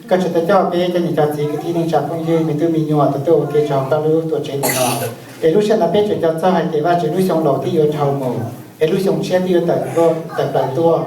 Koj tsis tau coj peb cov niam cov txiv kwv tij neej tsa phooj ywg me tub me nyuam tau tuaj ua ke rau koj lub tuam tsev ntawm no, es lub sij hawm no peb tseem nco txog hais tias Vajtswv lub xyoo laus twb yuav dhau mus, es lub xyoo tshiab twb yuav tawm plaws tuaj.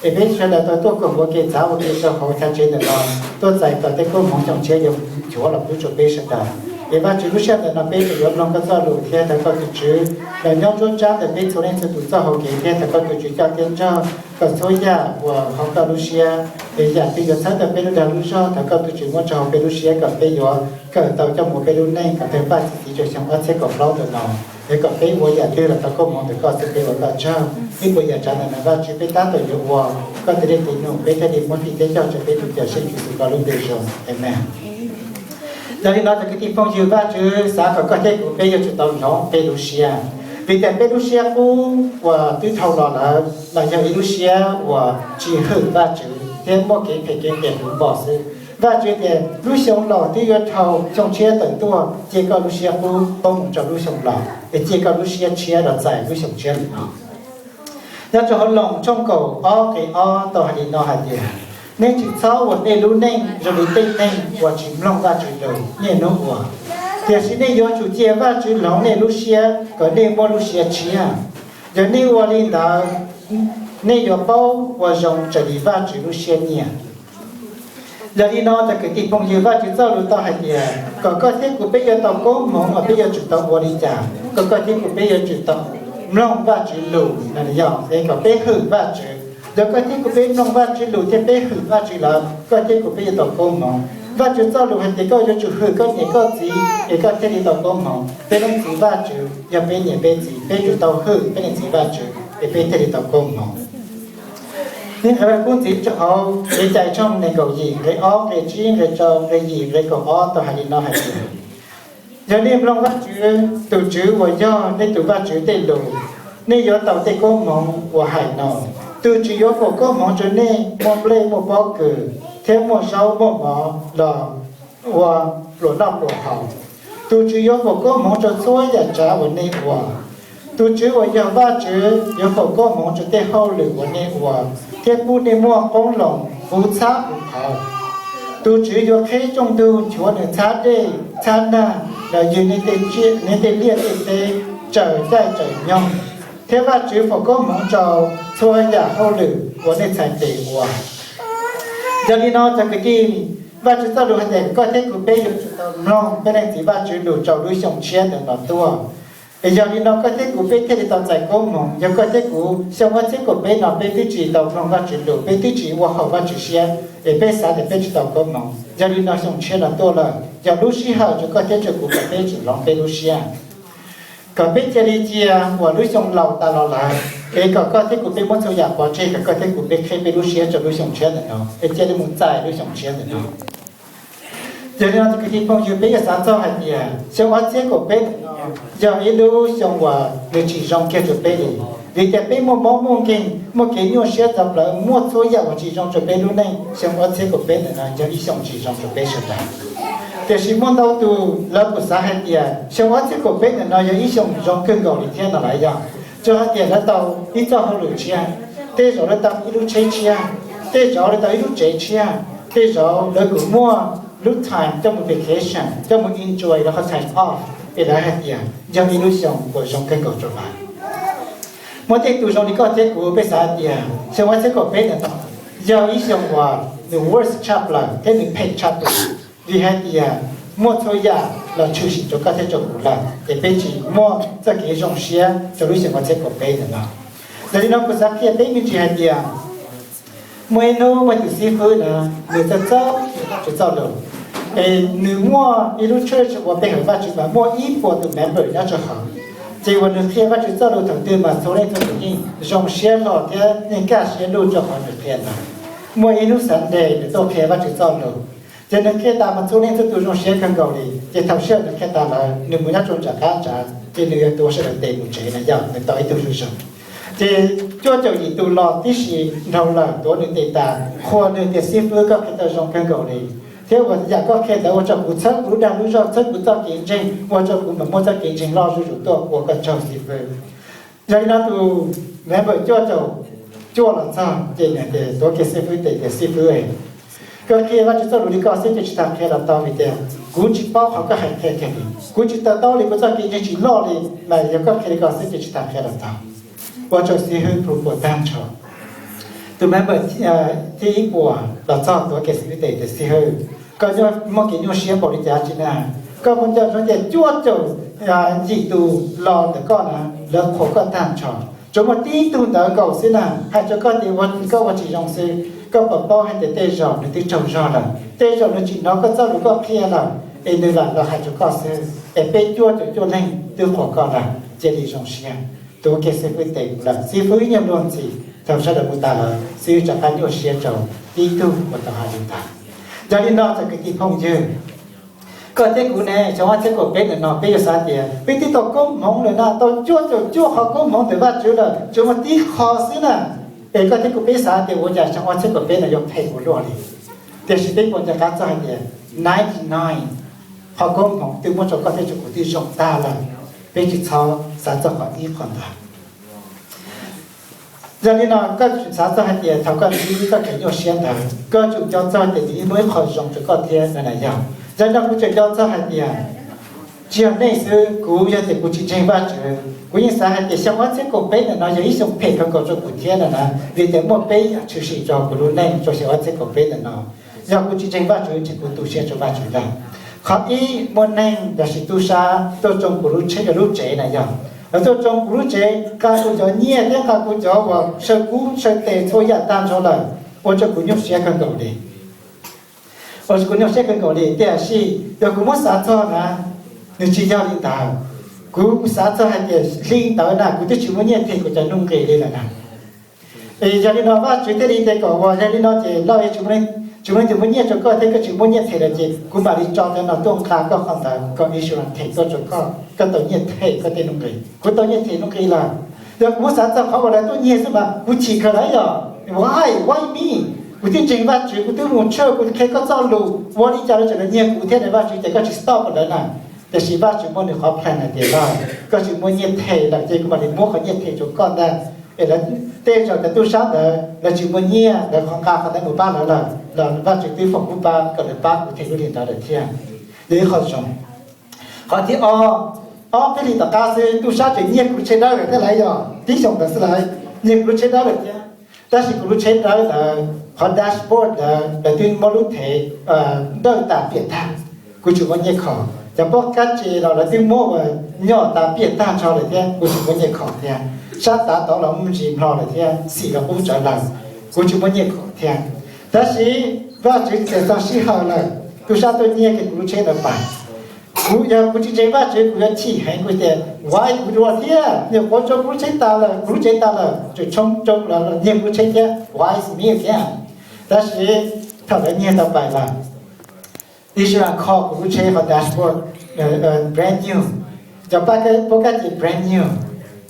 Es peb sawv daws tau tuaj koom ua ke txav ua ke rau hauv chav tsev ntawm no, tuaj txais tau tej koob hmoov xyoo tshiab yuav nchuav los pub rau peb sawv daws. Es Vajtswv lub sij hawm ntawm no peb tseem yuav mloog koj txoj lus thiab thov koj tus Tswv los nyob nruab nrab ntawm peb txhua leej txhua tus txoj hau kev thiab thov koj tus Tswv coj thiab nrog kom txhua yam uas hauv koj lub siab, es yam twg yuav txhawb tau peb lub dag lub zog thov koj tus Tswv muab rau hauv peb lub siab kom peb yuav kawm tau coj mus peb lub neej kom tag paj txi txiv rau xyoo ob txhiab kaum plaub ntawm no. Es kom peb ua yam twg los tau koob hmoov ntawm koj xwb peb ua koj tsaug. Ib puas yam tsav ntawm no Vajtswv peb tab tom yuav ua koj tes dej tes num peb thiaj li muab fij thiab cog rau peb tus Cawm Seej Yexus koj lub npe zoo. Amees. Yog li no cov kwv tij phooj ywg, Vajtswv xav kom koj thiab kuv peb yuav tsum tau hloov peb lub siab, vim tias peb lub siab qub uas twb dhau los lawm los yog ib lub siab uas tsis hwm Vajtswv thiab muaj kev phem kev qias puv npo xwb. Vajtswv tias lub xyoo laus twb yuav dhau, xyoo tshiab tawm tuaj, cia koj lub siab qub poob mus rau lub xyoo laus es cia koj lub siab tshiab los txais lub xyoo tshiab ntawm no. Nyob rau hauv Loos tshooj kaum ob nqe ob tau hais li no hais tias, nej tsis txhob ua nej lub neej zoo li tej neeg uas tsis mloog Vajtswv lus niaj hnub ua, tiam sis nej yuav tsum cia Vajtswv hloov nej lub siab kom nej muaj lub siab tshiab. Yog nej ua li ntawd, nej yuav paub ua zoo raws li Vajtswv lub siab nyiam. Yog li no cov kwv tij phooj ywg, Vajtswv txoj lus tau hais tias kom koj thiab kuv peb yuav tau koob hmoov mas peb yuav tsum tau ua li cas? Kom koj thiab kuv peb yuav tsum tau mloog Vajtswv lus no yog es kom peb hwm Vajtswv. Yog koj thiab kuv peb mloog Vajtswv lus thiab peb hwm Vajtswv lawm, koj thiab kuv peb yuav tau koob hmoov. Vajtswv txoj lus hais tias koj yuav tsum hwm koj niam koj txiv es koj thiaj li tau koob hmoov. Peb leej txiv Vajtswv yog peb niam peb txiv, peb yuav tau hwm peb leej txiv Vajtswv es peb thiaj li tau koob hmoov. Nqe kub ntxiv rau hauv Kev cai tshooj nees nkaum yim nqe ob nqe tsib nqe rau nqe yim nqe kaum ob tau hais li no hais tias, yog nej mloog Vajtswv tus Tswv uas yog nej tus Vajtswv tej lus, nej yuav tau tej koob hmoov uas hais no: Tus Tswv yuav foom koob hmoov rau nej muaj nplej muaj pob kws thiab muaj zaub muaj mov los ua pluas noj pluas haus. Tus Tswv yuav foom koob hmoov rau txhua yam tsav uas nej ua. Tus Tswv uas yog Vajtswv yuav foom koob hmoov rau tej hauj lwm uas nej ua thiab pub nej muaj qoob loo puv txhab puv qhov. Tus Tswv yuav qhib rooj ntug nchuav nws txhab dej txhab nag los ywg nej tej liaj tej teb raws caij raws nyoog, thiab Vajtswv foom koob hmoov rau txhua yam hauj lwm uas nej txhais tes ua. Yog li no cov kwv tij, Vajtswv txoj lus hais tias koj thiab kuv peb yuav tsum tau mloog peb leej txiv Vajtswv lus rau lub xyoo tshiab ntawm no tuaj. Es yog li no koj thiab kuv peb thiaj li tau txais koob hmoov. Yog koj thiab kuv xyoo ob txhiab kaum peb no peb twb tsis tau mloog Vajtswv lus, peb twb tsis ua haum Vajtswv siab, es peb xav tias peb tsis tau koob hmoov. Yog li no xyoo tshiab no tuaj lawm, yog lub sij hawm rau koj thiab rau kuv kom peb tsim hloov peb lub siab, kom peb cia li cia uas lub xyoo laus tas los lawm, es kom koj thiab kuv peb muab txhua yam pov tseg, kom koj thiab kuv peb qhib peb lub siab rau lub xyoo tshiab ntawm no, es cia li mus txais lub xyoo tshiab ntawm no. Yog li no cov kwv tij phooj ywg, peb yuav xav txog hais tias xyoo ob txhiab kaum peb ntawm no yog ib lub xyoo uas nws tsis zoo kiag rau peb li, vim tias peb muaj mob muaj nkeeg, muaj kev nyuaj siab txog plawv, muaj txhua yam uas tsis zoo rau peb lub neej. Xyoo ob txhiab kaum peb ntawm no yog ib xyoo tsis zoo rau peb sawv daws. Tiam sis muaj ntau tus lawv kuj xav hais tias xyoo ob txhiab kaum peb ntawm no yog ib xyoo zoo kawg nkaus li thiab no lawm yog, rau hais tias lawv tau ib txoj hauj lwm tshiab, tej zaum lawv tau ib lub tsheb tshiab, tej zaum lawv tau ib lub tsev tshiab, tej zaum lawv kuj muaj lub time coj mus vacation, coj mus enjoy lawv qhov time off, es lawv hais tias yog ib lub xyoo uas zoo kawg nkaus rau lawv. Muaj tej tus zoo li koj thiab kuv peb xav hais tias xyoo ob txhiab kaum peb ntawm no yog ib xyoo uas nws worse tshaj plaws thiab nws phem tshaj plaws, vim hais tias muaj txhua yam los tshwm sim rau koj thiab rau kuv lawm, es peb tsis muaj txoj kev zoo siab rau lub xyoo ob txhiab kaum peb ntawm no. Yog li no kuv xav qhia peb me ntsis hais tias muaj ib hnub muaj tus xib fwb na, nws txawj txawj Vajtswv txoj lus, es nws muaj ib lub church uas pe hawm Vajtswv mas muaj ib puas tus member nyob rau hauv. Ces uas nws qhia Vajtswv txoj lus thaum twg mas txhua leej txhua tus yeej zoo siab hlo thiab yeej kaj siab lug rau qhov nws qhia ntawd. Muaj ib hnub Sunday nws tuaj qhia Vajtswv txoj lus, ces nws qhia tas mas txhua leej txhua tus zoo siab kawg nkaus li. Ces thaum sij hawm nws qhia tas lawm, nws mus nyob rau nram qab nrad, ces nws yuav tuav sawv daws tes mus tsev na yog nws tau ib tug zuj zus. Ces cuaj caum yim tus los tib si dhau lawm tuav nws tes tas, qhuas nws tias, xib fwb, koj qhia tau zoo kawg nkaus li, thiab ua yam koj qhia ntawd ua rau kuv txhawb kuv lub dag lub zog, txhawb kuv txoj kev ntseeg, ua rau kuv mam muaj txoj kev ntseeg loj zuj zus tuaj, ua koj tsaug xib fwb. Yog li no tus member cuaj caum cuaj los txog ces nws tias, tuav kiag xib fwb tes tias, xib fwb, Koj qhia Vajtswv txoj lus li ko xwb ces tsis tas qhia los tau, vim tias kuv tsis paub qhov koj hais qhia kiag li. Kuv tsis to taub li, kuv txoj kev ntseeg tsis loj li, mas yog koj qhia li ko xwb ces tsis tas qhia los tau. Ua rau xib hwb plhu puas tag nrho. Tus member thib ib puas los txog tuav kev xwm txheej tias, xib hwb, koj muaj kev nyuaj siab npaum li cas tsi na? Koj muaj nco ntsoov tias cuaj caum yim tus los ntawm koj na, lawv qhuas koj tag nrho. Tsuas muaj tib tug ntawd nkaus xwb na, hais rau koj tias koj ua tsis zoo xwb. Koj puas paub hais tias tej zaum nws twb tsaug zog lawm, tej zaum nws tsis hnov koj txoj lus koj qhia lawm, es nws lam los hais rau koj xwb, es peb cuaj caum cuaj leeg twb qhuas koj lawm, cia li zoo siab. Tuav kev xib hwb tes lawm, xib hwb nyiaj luag ntxhi, thaum sawv daws mus tas lawm, xib hwb rov qab nyuaj siab rau tib tug uas tau hais li ntawd. Yog li no txawm kwv tij phooj ywg, koj thiab kuv ne, xyoo ob txhiab kaum peb ntawm no peb yuav xav tias peb twb tau koob hmoov lawm na, tau cuaj caum cuaj qhov koob hmoov ntawm Vajtswv lawm, tsuas muaj tib qho xwb na. Es koj thiab kuv peb xav tias ua cas xyoo ob txhiab kaum peb no yuav phem ua luaj li? Tiam sis peb puas nco qab txog hais tias ninety nine qhov koob hmoov twb muab rau koj thiab rau kuv twb zoo tag lawm, peb tsis txhob xav txog qhov ib qho ntawd. Yog li no koj tsum xav txog hais tias thaum koj ntsib koj kev nyuaj siab ntawd koj tsum nco txog tias nws yeej muaj ib qho zoo rau koj thiab no na yog. Yog li no kuv tseem nco txog hais tias tsis yog nej xwb, kuv yog tias kuv tsis ntseeg Vajtswv kuv yeej xav hais tias xyoo ob txhiab kaum peb ntawm no yog ib xyoo phem kawg nkaus rau kuv thiab no na, vim tias muaj peb yam tshwm sim rau kuv lub neej rau xyoo ob txhiab kaum peb ntawm no. Yog kuv tsis ntseeg Vajtswv ces kuv tu siab rau Vajtswv ntag. Qhov ib, muaj neeg los sis tub sab tuaj tsoo kuv lub tsheb, lub tsev na yog, lawv tuaj tsoo kuv lub tsev, nqa kuv cov nyiaj thiab nqa kuv cov uas saw kub saw tes txhua yam tag nrho lawm, ua rau kuv nyuaj siab kawg nkaus li. Ua rau kuv nyuaj siab kawg nkaus li. Tiam sis yog kuv muab xav txog na, nws tsis yog li ntawd. Kuv xav txog hais tias hli ntawd na kuv twb tsis muaj nyiaj them kuv cov nuj nqis li lawm na. Es yog li no Vajtswv thiaj li tias kom uas yog li no ces lawv tsis muaj leej twg muab nyiaj rau koj thiab koj tsis muaj nyiaj them lawm ces kuv mam li tso cov no tuaj nqa koj qhov ntawd kom ib sua them tuaj rau koj, koj tau nyiaj them koj tej nuj nqis. Kuv tau nyiaj them nuj nqis lawm. Yog kuv muab xav txog qhov uas lawv tuaj nyiag xwb mas kuv chim kawg lawm yog. Why, why me? Kuv twb ntseeg Vajtswv, kuv twb mus church, kuv qhia koj txoj lus, ua li cas lawv tseem los nyiag kuv thiab ne Vajtswv, ces koj tsis stop lawv na. Tiam sis Vajtswv muaj nws qhov plan hais tias lawm, koj tsis muaj nyiaj them lawm ces kuv mam li muab qhov nyiaj them rau koj ntag. Es lawv tej zaum cov tub sab ntawd lawv tsis muaj nyiaj, lawv qhov nqa qhov ntawd mus pab lawv lawm los Vajtswv twb foom kuv pab kom lawv pab kuv them lub hli ntawd lawm thiab. Yog ib qho zoo. Qhov thib ob, ob peb hlis tom qab xwb tub sab tseem nyiag kuv lub tsheb dawb lawm thiab lawm yog, tib xyoos ntawd xwb lawm, nyiag kuv lub tsheb dawb lawm thiab. Tab sis kuv lub tsheb dawb ntawd qhov dashboard ntawd lawv twb muab lub thev dawj tas piam tag, kuv tsis muaj nyiaj kho. Cov pob kab tse los lawv twb muab ua nyom tas piam tag nrho lawm thiab, kuv tsis muaj nyiaj kho thiab. Sab tav tod los muaj ntsis mlo lawm thiab, xim los qub tsawv lawm, kuv tsis muaj nyiaj kho thiab. Tab sis Vajtswv txiav txog sij hawm lawm, tub sab tuaj nyiag kiag kuv lub tsheb ntawd pais. Kuv yog kuv tsis ntseeg Vajtswv kuv yuav chim heev, kuv tias why kuv dua thiab, nyuam qhuav rau kuv lub tsheb tas lawm, kuv lub tsev tas lawm, tseem tshoob rau los nyiag kuv lub tsheb thiab, why me thiab. Tab sis thaum lawv nyiag tau pais lawm, ib sij hawm kho kuv lub tsheb qhov dashboard brand new, cov pob kab tse brand new,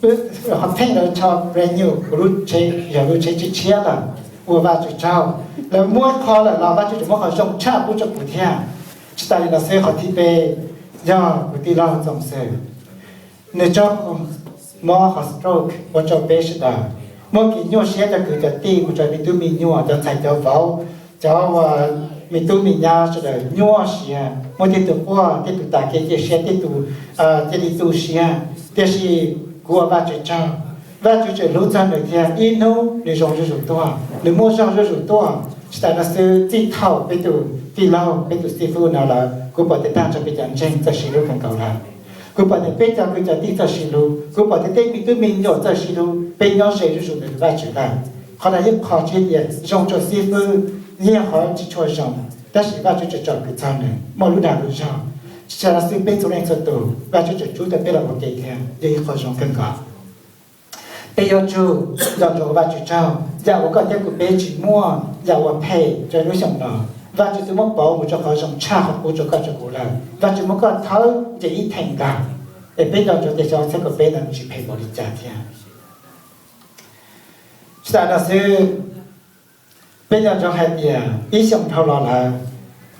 qhov pheej lawv tso brand new, kuv lub tsheb yog lub tsheb tshiab tshiab lawm, ua Vajtswv tsaug. Lawv muab qho lawm los Vajtswv tseem muab qhov zoo tshaj pub rau kuv thiab. Tsis tas li no xwb, qhov thib peb yog kuv tij laug Txoos Xwm, nws raug mob qhov stroke ua rau peb sawv daws muaj kev nyuaj siab, cov kwv cov tij mus rau me tub me nyuam, cov ntxhais cov vauv, cov me tub me nyab sawv daws nyuaj siab, muaj tej tus quaj, tej tus tas kev cia siab, tej tus cia li tu siab. Tiam sis kuv ua Vajtswv tsaug, Vajtswv tseem hlub txog nws thiab, ib hnub nws zoo zuj zus tuaj, nws muaj zog zuj zus tuaj. Tsis tas no xwb, txij thaum peb tus tij laug, peb tus xib fwb no lawm, kuv pom tias tag nrho peb cov ntseeg txawj sib hlub kawg nkaus lawm. Kuv pom tias peb cov kwv cov tij txawj sib hlub, kuv pom tias tej me tub me nyuam txawj sib hlub, peb nyob ze zuj zus ntawm Vajtswv lawm. Qhov no yeej qhov tsis tias zoo rau xib fwb, yeej yog qhov tsis tshua zoo, tab sis Vajtswv tseem tsom kwm txog nws muaj lub dag lub zog. Tsis tas no xwb, peb txhua leej txhua tus Vajtswv tseem rub tau peb los ua ke thiab, yog ib qho zoo kawg nkaus. Peb yuav tsum nco ntsoov ua Vajtswv tsaug, yam uas koj thiab kuv peb tsis muaj, yam uas phem rau lub xyoo no, Vajtswv twb muab pauv mus rau qhov zoo tshaj qhov pub rau koj rau kuv lawm. Vajtswv muab koj thawb nce ib theem ntag, es peb nco ntsoov tias xyoo ob txhiab kaum peb no tsis phem npaum li cas thiab. Tsis tas no xwb, peb nco ntsoov hais tias ib xyoos dhau los lawm,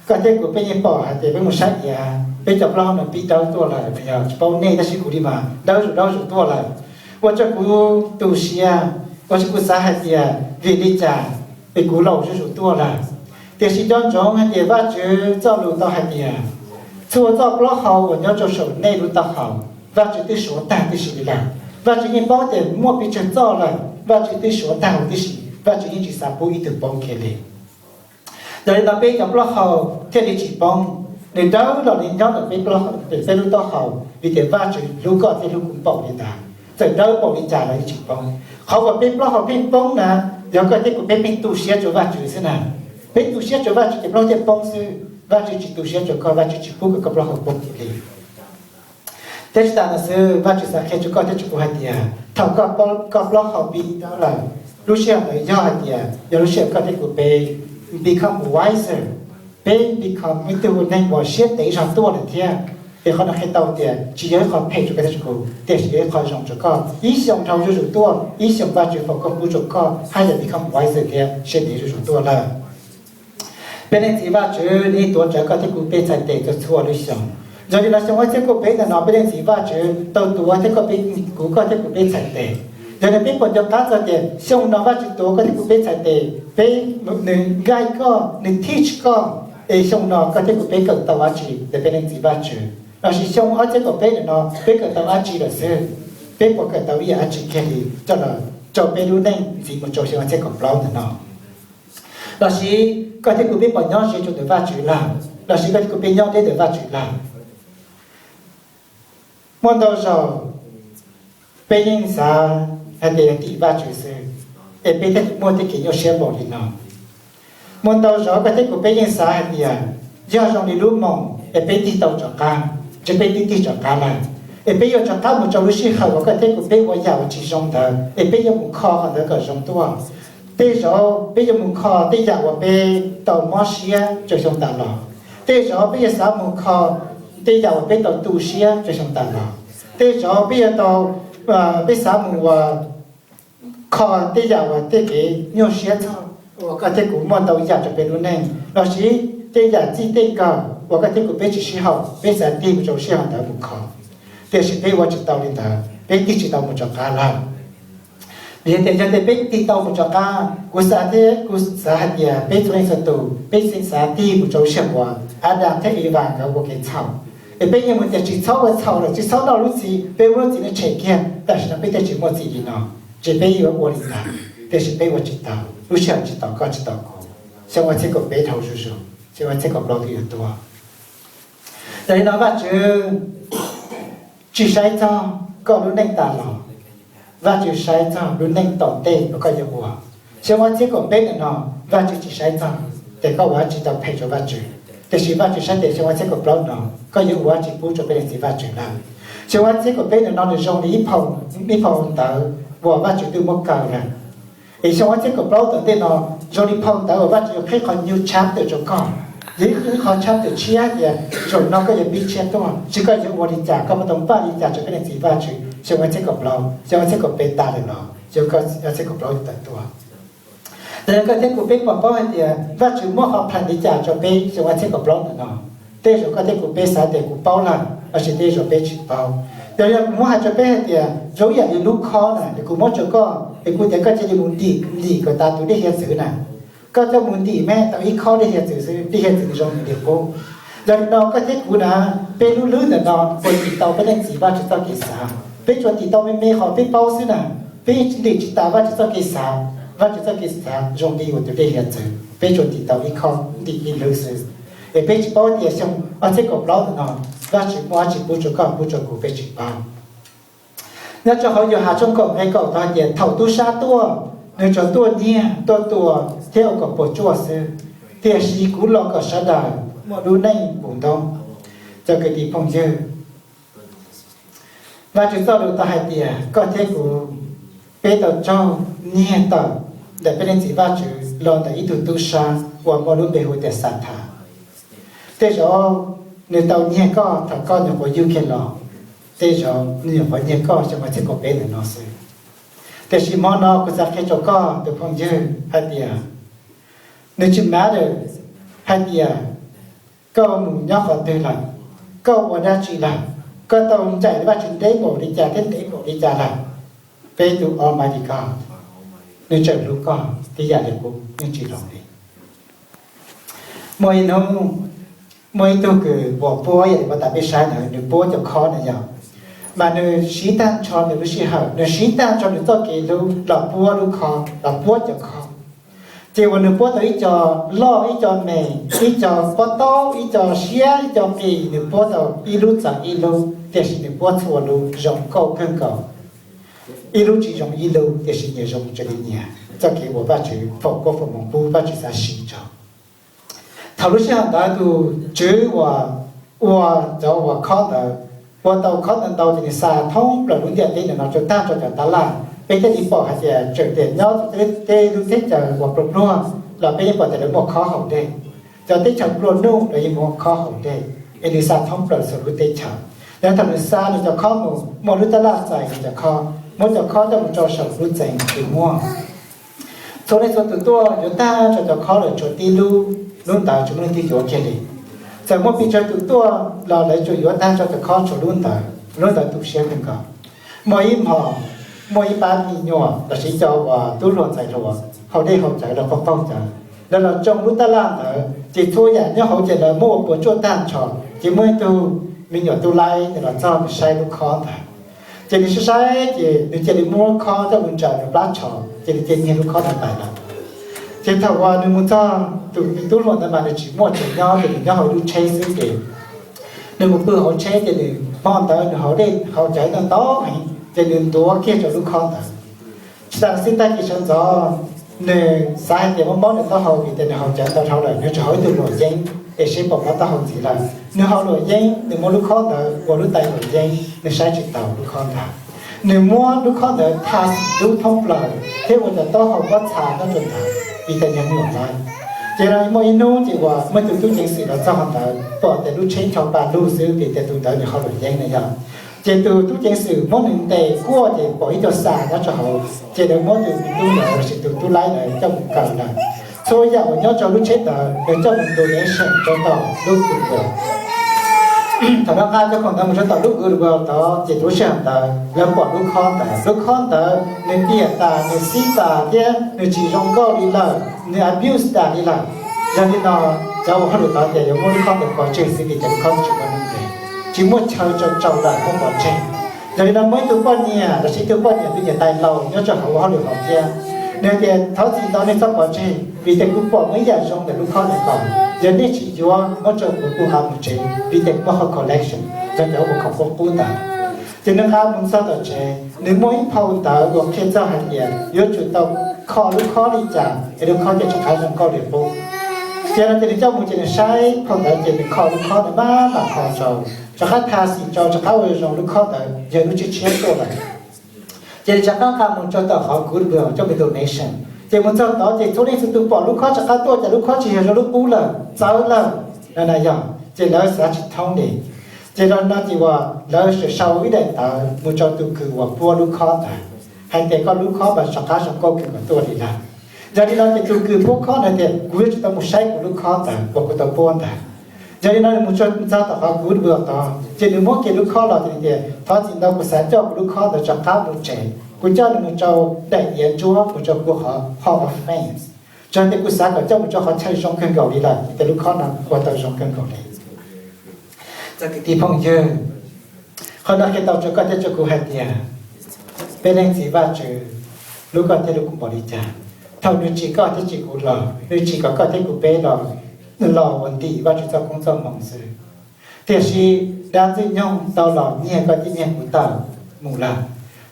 koj thiab kuv peb yeej pom hais tias peb mus saib iav, peb cov plaub hau no pib dawb tuaj lawm, yog tsis paub nej tab sis kuv li mas dawb zus dawb zus tuaj lawm. Ua rau kuv tu siab, ua rau kuv xav hais tias vim li cas es kuv laus zuj zus tuaj lawm. Tiam sis nco ntsoov hais tias Vajtswv txoj lus tau hais tias, txhua txoj plaub hau uas nyob rau saum nej lub taub hau, Vajtswv twb suav tag tib si li lawm. Vajtswv yeej paub tias muaj pes tsawg txoj lawm, Vajtswv twb suav tag huv tib si, Vajtswv yeej tsis xav pub ib tug poob kiag li. Yog li no peb cov plaub hau thiaj li tsis poob, nws dawb los li nyob ntawm peb, peb lub taub hau, vim tias Vajtswv hlub koj thiab hlub kuv npaum li ntawd, txawm dawb npaum li cas los yeej tsis poob. Qhov uas peb plaub hau pheej poob na, yog koj thiab kuv peb pheej tu siab rau Vajtswv xwb na. Peb tu siab rau Vajtswv ces plaub hau thiaj poob xwb, Vajtswv tsis tu siab rau koj, Vajtswv tsis pub kom koj plaub hau poob kiag li. Thiab tsis tas ntawd xwb, Vajtswv xav qhia rau koj thiab rau kuv hais tias thaum koj plaub hau pib dawb lawm, lub sij hawm ntawd yog hais tias yog lub sij hawm koj thiab kuv peb become wiser, peb become ib tug neeg uas siab ntev zog tuaj lawm thiab. Es qhov no qhia tau tias tsis yog ib qho phem rau koj thiab rau kuv, tiam sis yog ib qho zoo rau koj. Ib xyoo dhau zuj zus tuaj, ib xyoo Vajtswv foom koob hmoov rau koj haj yam become wiser thiab siab ntev zuj zus tuaj lawm. Peb Leej Txiv Vajtswv nws tuav rawv koj thiab kuv peb txhais tes txhua txhua lub xyoo. Yog li no xyoo ob txhiab kaum peb ntawm no peb Leej Txiv Vajtswv tau tuav thiab koj peb, kuv koj thiab kuv peb txhais tes. Yog li peb puas nco qab txog tias xyoo no Vajtswv tuav koj thiab kuv peb txhais tes, peb, nws guide koj, nws teach koj, es xyoo no koj thiab kuv peb kawm tau dab tsi ntawm peb Leej Txiv Vajtswv? Los sis xyoo ob txhiab kaum peb ntawm no peb kawm tau dab tsi lawm xwb? Peb puas kawm tau ib yam dab tsi kiag li coj los rau peb lub neej ntxiv mus rau xyoo ob txhiab kaum plaub ntawm no? Los sis koj thiab kuv peb puas nyob ze rau ntawm Vajtswv lawm? Los sis koj thiab kuv peb nyob deb ntawm Vajtswv lawm? Muaj ntau zaus peb yeej xav hais tias yog tim Vajtswv xwb, es peb thiaj li muaj tej kev nyuaj siab npaum li no. Muaj ntau zaus koj thiab kuv peb yeej xav hais tias yog zoo li lub moos es peb tig tau rov qab, ntshe peb twb tig rov qab lawm, es peb yuav rov qab mus rau lub sij hawm uas koj thiab kuv peb ua yam uas tsis zoo ntawd, es peb yuav mus kho qhov ntawd kom zoo tuaj. Tej zaum peb yuav mus kho tej yam uas peb tau mob siab rau xyoo tas los. Tej zaum peb yuav xav mus kho tej yam uas peb tau tu siab rau xyoo tas los. Tej zaum peb yuav tau, peb xav mus ua kho tej yam uas tej kev nyuaj siab txog uas koj thiab kuv muaj ntau yam rau peb lub neej, los sis tej yam txij tej nkawm uas koj thiab kuv peb tsis sib haum, peb xav tig mus rau sij hawm ntawd mus kho. Tiam sis peb ua tsis tau li ntawd, peb tig tsis tau mus rov qab lawm. Vim tias yog tias peb tig tau mus rov qab, kuv xav thiab kuv xav hais tias peb txhua leej txhua tus, peb txhua xav tig mus rau sij hawm uas Adas thiab Evas nkawd ua kev txhaum. Es peb yeej mus tias tsis txhob ua txhaum lawm, tsis txhob noj lub txiv, peb muab lub txiv no tshem kiag, tam sim no peb thiaj tsis muaj txiv li no. Ces peb yuav ua li ntawd, tiam sis peb ua tsis tau, lub sij hawm tsis tau koj tsis tau kuv. Xyoo ob txhiab kaum peb dhau zuj zus, xyoo ob txhiab kaum plaub twb yuav tuaj. Yog li no Vajtswv tsis saib txog koj lub neej tas los, Vajtswv saib txog lub neej tom ntej uas koj yuav ua. Xyoo ob txhiab kaum peb ntawm no, Vajtswv tsis saib txog tias koj ua dab tsi tau phem rau Vajtswv, tiam sis Vajtswv saib tias xyoo ob txhiab kaum plaub no koj yuav ua dab tsi pub rau peb Leej Txiv Vajtswv lawm. Xyoo ob txhiab kaum peb ntawm no nws zoo li ib phau, ib phau ntawv uas Vajtswv twb muab kaw lawm. Es xyoo ob txhiab kaum plaub tom ntej no zoo li phau ntawv uas Vajtswv yuav qhib qhov new chapter rau koj, yog ib qho chapter tshiab tias zaum no koj yuav pib tshiab tuaj, tsis koj yuav ua li cas, koj puas tau npaj li cas rau peb Leej Txiv Vajtswv xyoo ob txhiab kaum plaub, xyoo ob txhiab kaum peb tas lawm los xyoo ob txhiab kaum plaub yuav tawm tuaj. Yog li koj thiab kuv peb puas paub hais tias Vajtswv muab qhov plan li cas rau peb xyoo ob txhiab kaum plaub ntawm no? Tej zaum koj thiab kuv peb xav tias kuv paub lawm, los sis tej zaum peb tsis paub. Yog li no kuv muab hais rau peb hais tias zoo ib yam li lub khob na, es kuv muab rau koj es kuv tias koj cia li mus ntim, ntim kom tas tus dej hiav txwv na. Koj coj mus ntim me tau ib khob dej hiav txwv xwb, dej hiav txwv nws zoo nws li qub. Yog li no koj thiab kuv na, peb lub hlwb ntawm no puas ntim tau peb Leej Txiv Vajtswv txoj kev xav? Peb tsuas ntim tau me me qhov peb paub xwb na. Peb ntim tsis tas Vajtswv txoj kev xav. Vajtswv txoj kev xav zoo li uas tus dej hiav txwv, peb tsuas ntim tau ib khob, ntim ib hlwb xwb. Es peb tsis paub tias xyoo ob txhiab kaum plaub ntawm no Vajtswv muaj dab tsi pub rau koj pub rau kuv, peb tsis paub. Nyob rau hauv Yauhas tshooj kaum nqe kaum tau hais tias thaum tub sab tuaj, nws tsuas tuaj nyiag, tuaj tua thiab ua kom puas tsuaj xwb, tiam sis kuv los kom sawv daws muaj lub neej puv ntoob. Cov kwv tij phooj ywg, Vajtswv txoj lus tau hais tias koj thiab kuv, peb tau raug nyiag tawm ntawm peb Leej Txiv Vajtswv los ntawm ib tug tub sab uas muaj lub npe hu tias Xatas. Tej zaum nws tau nyiag koj thaum koj nyuam qhuav yug kiag los, tej zaum nws nyuam qhuav nyiag koj xyoo ob txhiab kaum peb ntawm no xwb. Tiam sis hmo no kuv xav qhia rau koj tus phooj ywg hais tias nws tsis matter hais tias koj mus nyob qhov twg lawm, koj ua dab tsi lawm, koj tau ncaim Vajtswv ntev npaum li cas thiab ntev npaum li cas lawm, peb tus Almighty God nws tseem hlub koj tib yam li qub, yeej tsis zoo li. Muaj ib hnub, muaj ib tug kws puab, yog li puab tas peb saib ntawd, nws puab cov khob na yog, mas nws siv tag nrho nws lub sij hawm, nws siv tag nrho nws txoj kev hlub los puab lub khob, los puab cov khob. Ces uas nws puab tau ib co loj, ib co me, ib co pob taub, ib co siab, ib co qis, nws puab tau ib lub txawv ib lub, tiam sis nws puab txhua lub zoo nkauj kawg nkaus. Ib lub tsis zoo ib lub, tiam sis nyias zoo raws li nyias txoj kev uas Vajtswv foom koob foom hmoov pub, Vajtswv xav siv rau. Thaum lub sij hawm ntawd tus tswv uas ua cov uas khob ntawd, ua tau khob ntawd ntau ces nws xa thoob plaws lub ntiaj teb ntawm no rau tag rau cov tab laj. Peb thiaj li pom hais tias tseem tias nyob tej lub teb chaws uas pluag pluag los peb yeej pom tias lawv muaj khob haus dej. Cov teb chaws nplua nuj los yeej muaj khob haus dej, es nws xa thoob plaws txhua lub teb chaws. Yog thaum nws xa nws cov khob mus, muaj lub tab laj txais nws cov khob, muab cov khob coj mus rau saum lub txee uas muaj. Txhua leej txhua tus tuaj yuav tag rau cov khob lawm tshuav tib lub, lub ntawd tsis muaj leej twg yuav kiag li. Txawm muaj pes tsawg tus tuaj los lawv tsuas yuav tag rau cov khob tshuav lub ntawd, lub ntawd tu siab kawg nkaus. Muaj ib hmos, muaj ib pab me nyuam lossis cov uas tub hluas ntxhais hluas haus dej haus cawv los qaug qaug cawv, lawv los tsoo lub tab laj ntawd ces txhua yam nyob hauv ces lawv muab ua puas tsuaj tag nrho. Ces muaj ib tug me nyuam tub laib nws los txog nws saib lub khob ntawd. Ces nws saib saib ces nws cia li muab lub khob coj mus ntsaws nws plab tsho, ces nws cia li nyiag lub khob ntawd tawm lawm. Ces thaum uas nws mus txog, tus tub hluas ntawd mas nws tsis muaj tsev nyob, ces nws nyob hauv lub tsheb xwb ces nws mus pw hauv tsheb ces nws hmo ntawd nws haus dej haus cawv ntau ntau heev ces nws ntuav kiag rau lub khob ntawd. Tsis tas xwb, tag kis sawv ntxov nws xav hais tias muab mob nws taub hau vim tias nws haus cawv ntau dhau lawm, nws tseem haus ib tug luam yeeb es seb puas mob taub hau ntxiv lawm. Nws haus luam yeeb, nws muab lub khob ntawd ua lub tais luam yeeb, nws saib tsis taus lub khob ntawd. Nws muab lub khob ntawd tha xim dub thoob plaws thiab ua cov taub hau pob txha nyob rau ntawd vim tias nws nyuam lawm. Ces muaj ib hnub ces uas muaj tus tub ceev xwm los txog ntawd pom tias lub tsheb ncho pa lug xwb vim tias tus ntawd nws haus luam yeeb na yog. Ces tus tub ceev xwm muab nws ntes kuaj ces pom ib tug xa nyob rau hauv, ces lawv muab tus tub ntawd lossis tus tub laib ntawd coj mus kaw lawm. Txhua yam uas nyob rau lub tsheb ntawd nws coj mus donation rau tom lub Goodwill. Thaum nqa cov khoom ntawd mus rau tom lub Goodwill tod ces lub sij hawm ntawd lawv pom lub khob ntawd, lub khob ntawd nws tiam tas, nws xib tas thiab nws tsis zoo nkauj li lawm, nws abuse tas li lawm. Yog li no cov ua hauj lwm tod tias yuav muab lub khob ntawd pov tseg xwb vim tias lub khob tsis muaj nuj nqis, tsis muaj chaw rau rau lawm, muab pov tseg. Yog li no muaj ib tug poj niam lossis ib tug poj niam tus niam tais laus nyob rau hauv ua hauj lwm hauv thiab, nws hais tias thov txim ntau nej txhob pov tseg vim tias kuv pom muaj ib yam zoo ntawm lub khob ntawd ko, yog nej tsis yuav muab rau kuv kuv nqa mus tsev vim tias kuv muaj qhov collection, yog cov uas khoom qub qub ntawd. Ces nws nqa mus txog tom tsev, nws muaj ib phau ntawv uas qhia txog hais tias yuav tsum tau kho lub khob li cas es lub khob thiaj rov qab zoo nkauj li qub. Ces no ces nws coj mus ces nws saib phau ntawv ces nws kho lub khob ntawd maj mam kho rau, rov qab tha xim rau, rov qab ua zoo lub khob ntawd yog lub tshiab tshiab tuaj lawm. Ces nws rov qab nqa mus rau tom qhov Goodwill coj mus donation. Ces mus txog tod ces txhua leej txhua tus pom lub khob rov qab tuaj ces lub khob tsis yog zoo lub qub lawm, txawv lawm. No na yog ces lawv xav tsis thoob li. Ces los no ces uas lawv sau ib daim ntawv mus rau tus kws uas puab lub khob ntawd hais tias koj lub khob mas rov qab zoo nkauj kawg nkaus tuaj li lawm. Yog li no ces tus kws puab khob ntawd tias kuv yuav tsum tau mus saib kuv lub khob ntawd uas kuv tau puab ntawd. Yog li no nws mus txog tom qhov Goodwill tod ces nws muab kiag lub khob los ces nws tias thov txim ntau, kuv xav coj kuv lub khob ntawd rov qab mus tsev, kuv coj nws mus rau daim iav ntsuab mus rau kuv qhov Hall of Fame, tso tias kuv xav kom coj mus rau qhov chaw zoo kawg nkaus li lawm, tias lub khob no ua tau zoo kawg nkaus li. Txawm kwv tij phooj ywg, qhov no qhia tau rau koj thiab rau kuv hais tias peb Leej Txiv Vajtswv hlub koj thiab hlub kuv npaum li cas. Thaum nws tsim koj thiab tsim kuv los, nws tsim kom koj thiab kuv peb los, los ua ntim Vajtswv txoj koob txoj hmoov xwb. Tiam sis dab Ntxwg Nyoog tau los nyiag koj thiab nyiag kuv tawm mus lawm.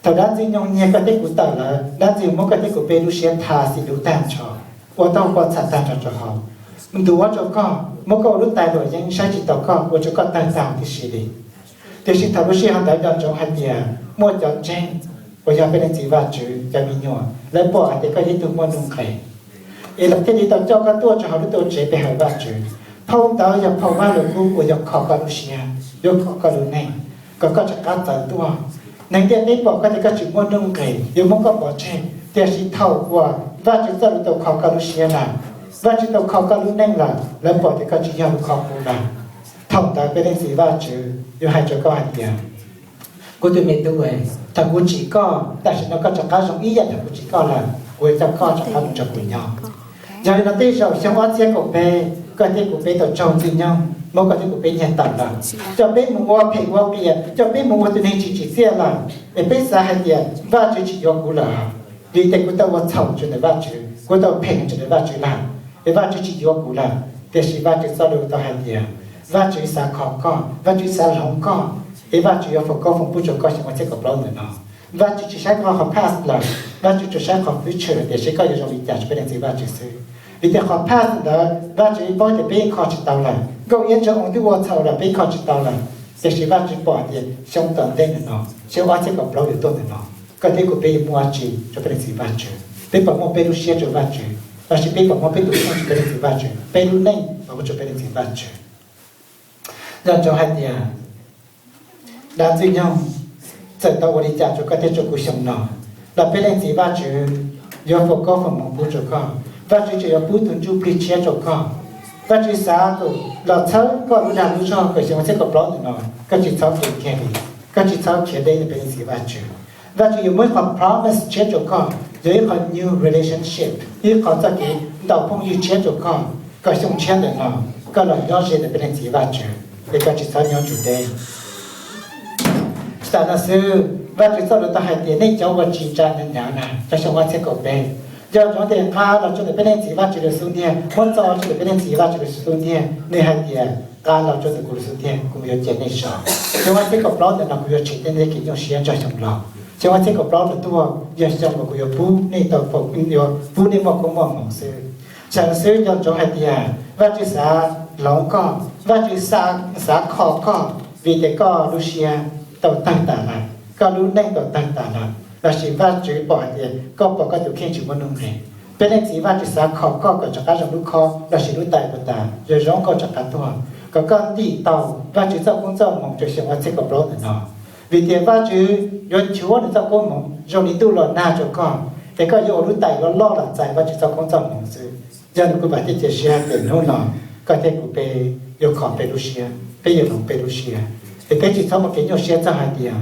Thaum dab Ntxwg Nyoog nyiag koj thiab kuv tawm lawm, dab Ntxwg muab koj thiab kuv peb lub siab tha xim dub tag nrho, ua taub hau pob txha tag nrho rau hauv, ntuav rau koj, muab koj ua lub tais luam yeeb, saib tsis taus koj, ua rau koj tawg tag huv tib si li. Tiam sis thaum lub sij hawm ntawd nco ntsoov hais tias muaj cov ntseeg uas yog peb Leej Txiv Vajtswv cov me nyuam, lawv pom hais tias koj yog ib tug muaj nuj nqis, es lawv thiaj li tau coj koj tuaj rau hauv lub tuam tsev pe hawm Vajtswv. Phau ntawd yog phau Vajluskub uas yog kho koj lub siab, yuav kho koj lub neej, kom koj rov qab txawv tuaj. Neeg ntiaj teb pom koj tias koj tsis muaj nuj nqis, yuav muab koj pov tseg, tiam sis thaum uas Vajtswv txoj lus tau kho koj lub siab lawm, Vajtswv tau kho koj lub neej lawm, lawv pom tias koj tsis yog lub khob qub lawm. Thaum ntawd peb Leej Txiv Vajtswv yuav hais rau koj hais tias, kuv tus me tub, thaum kuv tsim koj, tam sim no koj rov qab zoo ib yam thaum kuv tsim koj lawm, kuv yuav coj koj rov qab mus nrog kuv nyob. Yog li no tej zaum xyoo ob txhiab kaum peb, Koj thiab kuv peb tau raug Ntxwg Nyoog muab koj thiab kuv peb nyiag tawm lawm, coj peb mus ua phem ua qias, coj peb mus ua tus neeg tsis tsim txiaj lawm, es peb xav hais tias Vajtswv tsis yuav kuv lawm, vim tias kuv tau ua txhaum rau ntawm Vajtswv, kuv tau phem rau ntawm Vajtswv lawm, es Vajtswv tsis yuav kuv lawm. Tiam sis Vajtswv txoj lus tau hais tias Vajtswv xav kho koj, Vajtswv xav hloov koj, es Vajtswv yuav foom koob foom pub rau koj xyoo ob txhiab kaum plaub ntawm no. Vajtswv tsis saib koj qhov past lawm, Vajtswv tsuas saib qhov future tias seb koj yuav zoo li cas rau peb leej txiv Vajtswv xwb. Vim tias qhov past ntawd Vajtswv paub tias peb yeej kho tsis tau lawm, Nkauj Iab Ntsuag Oo twb ua txhaum lawm peb kho tsis tau lawm. Tiam sis Vajtswv pom tias xyoo tom ntej ntawm no, xyoo ob txhiab kaum plaub yuav tuaj ntawm no, koj thiab kuv peb yuav muaj dab tsi rau peb leej txiv Vajtswv? Peb puas muab peb lub siab rau Vajtswv, lossis peb puas muab peb tus kheej rau peb leej txiv Vajtswv, peb lub neej puas muab rau peb leej txiv Vajtswv? Nco ntsoov hais tias dab Ntxwg Nyoog txawm tau ua li cas rau koj thiab rau kuv xyoo no, los peb leej txiv Vajtswv yuav foom koob foom hmoov pub rau koj. Vajtswv tseem yuav pub tus ntsuj plig tshiab rau koj. Vajtswv xav kom los txhawb koj lub dag lub zog kom xyoo ob txhiab kaum plaub ntawm no koj tsis txhob khiav kiag li, koj tsis txhob khiav deb ntawm peb leej txiv Vajtswv. Vajtswv yuav muab ib qho promise tshiab rau koj, yog ib qho new relationship, ib qho txoj kev ntaus phooj ywg tshiab rau koj, kom xyoo tshiab ntawm no koj los nyob ze ntawm peb leej txiv Vajtswv, es koj tsis txhob nyob ntsum deb. Tsis tas no xwb, Vajtswv txoj lus tau hais tias nej cov uas tsis tsa nyav na, cov xyoo ob txhiab kaum peb, nco ntsoov tias nqa los rau ntawm peb leej txiv Vajtswv lub xub ntiag, muab txo rau ntawm peb leej txiv Vajtswv lub xub ntiag, nws hais tias nqa los rau ntawm kuv lub xub ntiag, kuv yuav cia nej zov. Xyoo ob txhiab kaum plaub ntawm no kuv yuav tshem tej kev nyuaj siab nrog xyoo los. Xyoo ob txhiab kaum plaub ntawm no tuaj yog xyoo uas kuv yuav pub nej tau, yuav pub nej muaj koob muaj hmoov xwb. Thaum xwb nco ntsoov hais tias Vajtswv xav hloov koj, Vajtswv xav kho koj, vim tias koj lub siab tau tawg tas lawm, koj lub neej tau tawg tas lawm, lossis Vajtswv pom hais tias koj pom koj tus kheej tsis muaj nuj nqis. Peb leej txiv Vajtswv xav kho koj kom rov qab zoo lub khob lossis lub tais puas tas, zoo zoo koj rov qab tuaj, kom koj ntim tau Vajtswv txoj koob txoj hmoov rau xyoo ob txhiab kaum plaub ntawm no. Vim tias Vajtswv yuav nchuav nws txoj koob hmoov zoo li ntuj los nag rau koj, es koj yuav ua lub tais loj loj los txais Vajtswv txoj koob txoj hmoov xwb. Yog li kuv vam thiab cia siab tias hnub no koj thiab kuv peb yuav kho peb lub siab, peb yuav hloov peb lub siab, es peb tsis txhob muaj kev nyuaj siab txog hais tias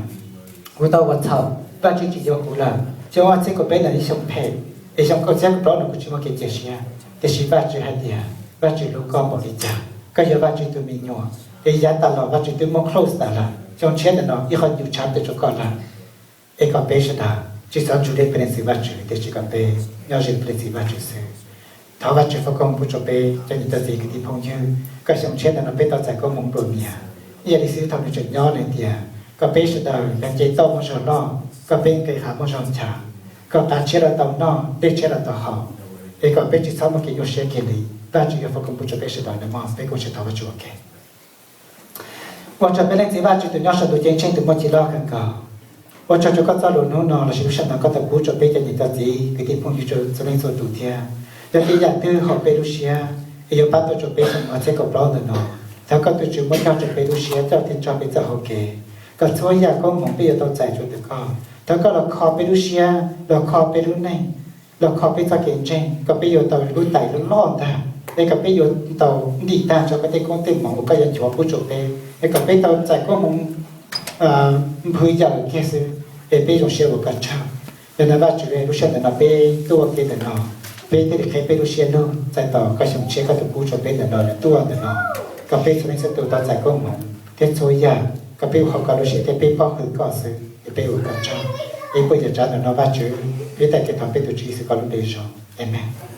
kuv tau ua txhaum, Vajtswv tsis yuav kuv lawm, xyoo ob txhiab kaum peb no ib xyoo phem, es xyoo ob txhiab kaum plaub no kuv tsis muaj kev cia siab. Tiam sis Vajtswv hais tias Vajtswv hlub koj npaum li cas, koj yog Vajtswv tus me nyuam, es yav tas los Vajtswv twb muab close tas lawm, xyoo tshiab ntawm no ib qho new chapter rau koj lawm. Es kom peb sawv daws tsis txhob ntsum deb peb leej txiv Vajtswv, tiam sis kom peb nyob ze peb leej txiv Vajtswv xwb. Thov Vajtswv foom koob hmoov pub rau peb cov niam cov txiv kwv tij phooj ywg, kom xyoo tshiab ntawm no peb tau txais koob hmoov nplua mias ib yam li xwb thaum nws tseem nyob, nws tias kom peb sawv daws yog nce toj muaj zog loj, kom peb nqis hav muaj zog ncha, kom qav tshiab los tau noj, dej tshiab los tau haus, es kom peb tsis txhob muaj kev nyuaj siab kiag li. Vajtswv yuav foom koob hmoov pub rau peb sawv daws nawb mog. Peb koom siab thov Vajtswv ua ke. Ua tsaug peb leej txiv Vajtswv tus nyob saum ntuj ceeb tsheej tus muaj ci loj kawg nkaus. Ua tsaug rau koj txoj lus hnub no lossis lub sij hawm no koj tau pub rau peb cov niam cov txiv kwv tij phooj ywg txhua leej txhua tus thiab. Yog tej yam twg haum peb lub siab es yuav pab tau rau peb xyoo ob txhiab kaum plaub ntawm no, thov koj tus Tswv muab cog rau peb lub siab, coj thiab tso peb txoj hau kev, kom txhua yam koob hmoov peb yuav tau txais tsuas ntawm koj. Thov koj los kho peb lub siab, los kho peb lub neej, los kho peb txoj kev ntseeg, kom peb yuav tau lub tais loj loj ntag, es kom peb yuav tau ntim tag nrho koj tej koob tej hmoov uas koj yuav nchuav pub rau peb, es kom peb tau txais koob hmoov nphwv yawm kiag xwb, es peb zoo siab ua koj tsaug. Yog no Vajtswv, lub sij hawm ntawm no peb tuaj ua ke ntawm no, peb thiaj li qheb peb lub siab lug txais tos koj xyoo tshiab koj tus pub rau peb ntawm no, nws tuaj ntawm no, kom peb txhua leej txhua tus tau txais koob hmoov thiab txhua yam, kom peb ua haum koj lub siab thiab peb paub hwm koj xwb, es peb ua koj tsaug. Es puag yam tsav ntawm no Vajtswv, peb tag kev thov peb tus Tswv Yexus koj lub npe zoo, amees.